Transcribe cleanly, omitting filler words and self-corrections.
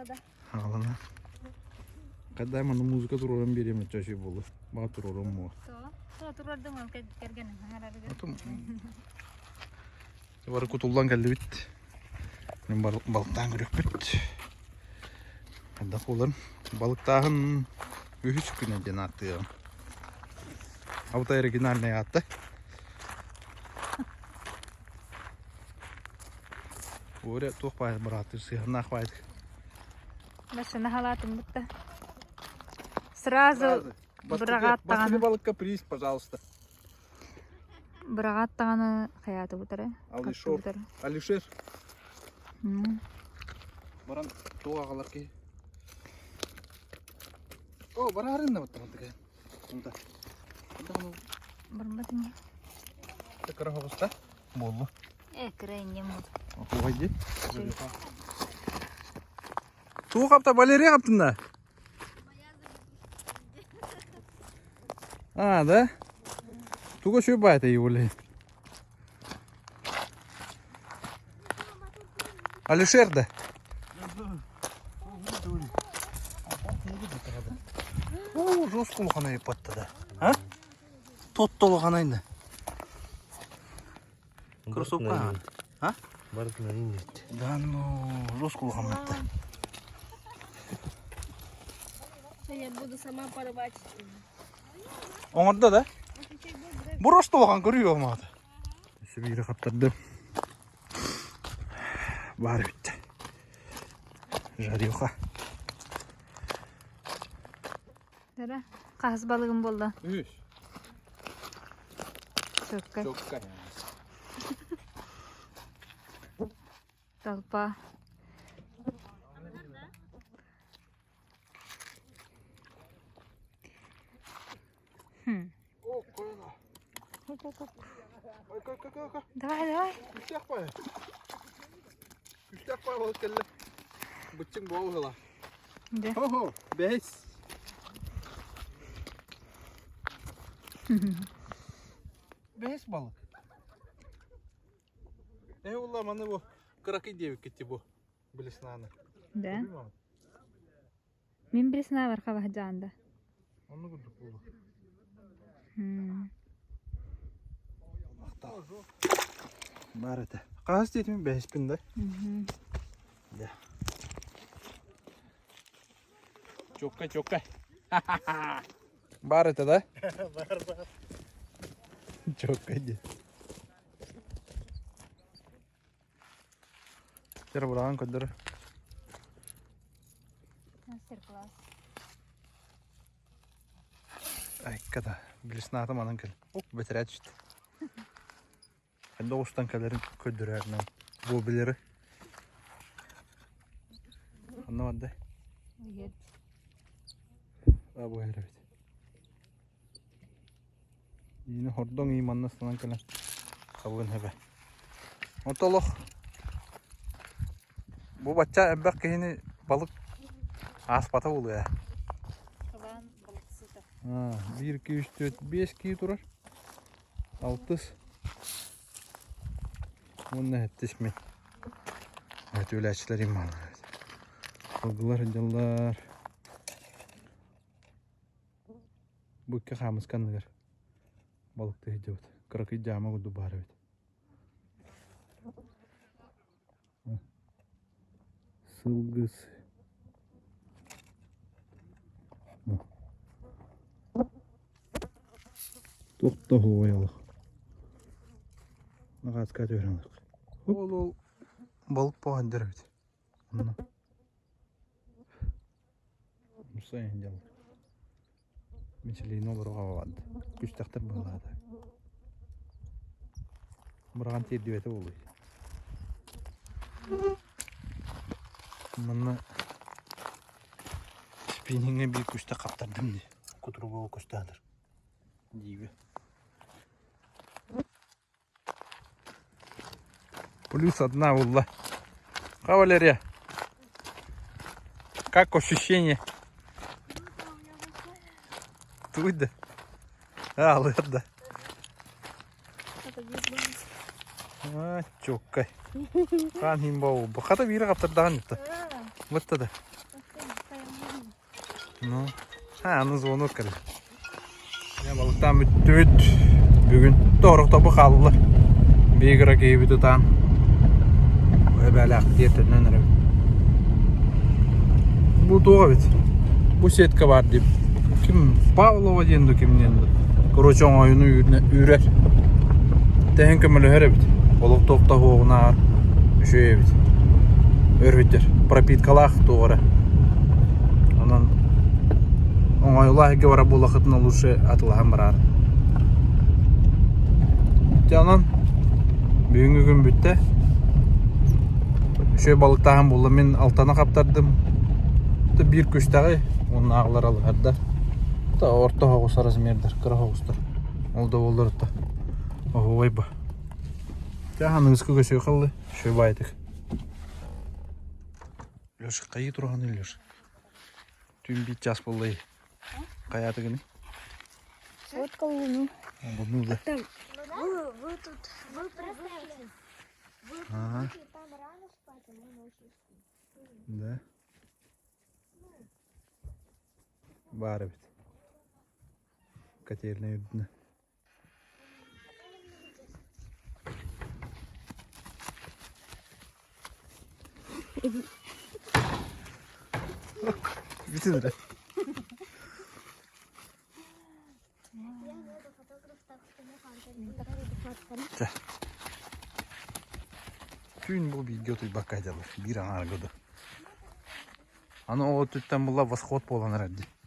да. Хаалана. Когда манна музыка туруоран биэриэм өттө үчүгэй буолуо. Баҕа туруоруом буо. Тоҕо? Тоҕо туруордуҥ ол кэргэнин аҥарарыгар? Отум бары кутуллан кэллибит. Мин балыктаан көрүөхпүт. Хайдах буоларын. Балыктааһын үһүс күнэ диэн ааттыаҕым. Абытай оригинальный аатта. Оля туох баай бырааттыыр сыһыаннаах баайдык. Машина халаатын бутта. Сразу быраҕаат даҕаны. балыкка приз, пожалуйста. Быраҕаат даҕаны хайаатыбытара. Алишер. Алишер. Баран туох аҕалар киһи. О, бараарын да баттаматыга. Барбат ини. Кыра хоҕуста буолла. Э, кыра иннем Туох дии? Туох апта Валерия аптында? А, да? Туга шөп байта его Алишер да? Оо, жестко улахан айыппатта да. А? Тот улахан айна. Кроссовка. А? Барытынан иннет. Да ну, жестко улахан батта. Я буду сама порвать. Оҥордо да? Просто улахан көрүү olmadı. Өссө биири хаптардым. Баар эбит. Жарюха. Дара, хаһыс балыгым буолла? Үс. Чөккө. Чөккө. Толпа. Хм. Давай, давай. Күстэх бай. Күстэх бай болып келді. Бытчың бол ғыла. Да. Хо-хо, бәс. Бәс балык. Э, улла, маны бу кыракый диэбиккит бу. Блеснаны. Да. Мин блесна бар хабаһдьаанда. Онну курдук буолу. Бар этэ. Хаас диэтим бэһиспин да. Да. Чокка, чокка. Бар это, да? Бар, бар. Чокка иди. Кер бураан көрдөрө. Мастер-класс. Айка да, блесната манан кэл. Оп, бэтэрээ түстэ. Ханна устан кэлэрин көрдөрөөрүнэн буобилары. Ханна барда? Нет. А бу эбит. Иини хордоҥ ии манна ыстанан кэлэн хабыгын сөбө. Онто олох бу бачча элбэх киһини балык ааспата буолуо ээ. Кылаан балыксыта. Биир, икки, үс, түөрт, биэс киһи турар. Алтыс. Уонна сэттис мин. Өтүүлээччилэрим бааллар. Сылгылар сылдьаллар. Бу икки хаамыска анныгар балыктыы сылдьабыт. Кыракый дьаама курдук баар эбит. Сылгыс. Туох да оһуобай олох. Аҕааска түһэрэн ылыах. Ол ол балык буоһан эбит. Онно. Мусайын дьалык. Мичилиини олору хабабат. Күстэхтэр быһалаата. Быраҕан тиэрдибэтэ буолуй. Манна спинниҥҥэ биир күстэх хаптардым дии. Кутуругу көстөөнөр. Диибэ. Плюс одна булла. Ха, Валерия? Как ощущение? Туй да? А, да. А, чоккай. Хаан хин бау. Хата биири хаптардаҕын ютта. Бытта да. Ну, а, аны звонок кэлэр. Балыктаан бүттүбүт. Бүгүн тоорохтобу хаалла. Биир кыра киһибит ытаан. Эбээлээх тиэртэнэн эрэбит. Бу туох эбит? Бу сетка баар дип. Ким Павлова диэн ду ким диэн ду. Короче, оҥоойуну үүрэр. Тэһин көмөлөһөр эбит. Олох туохта үчүгэй эбит. Өрүһүттэр. Пропиткалаах туох эрэ. Онон оҥоойулаах иһгэ барар буоллаххытына лучше атылаһан бараар. Дьэ онон бүгүҥҥү күн бүттэ. Үчүгэй балыктааһын буолла. Мин алтаны хаптардым. Биир күстэҕи уоннааҕылар алыһардар. Орто оһоҕус размердар, кыра оһоҕустар. Ол да буоллар оһуобай ба. Дьэ аныгыскы көсүө халлы. Үчүгэй баайытык. Леша, хайыы тураҕыный Леша? Түүн биир чаас буолла Хайаатыгыный? Вот колуну. Луну, да. Там вы, вы тут, вы привыкли. Вы Ага. привыкли там рано спать, а мы ночью спим. Да. Баар эбит. Котельная үрдүнэ. Бүтүн эрэ. Түүн бу бииргэ утуйбакка дьалар. Биир аҥаарга да. Аны ол өттүттэн була восход буолан эрэр дии.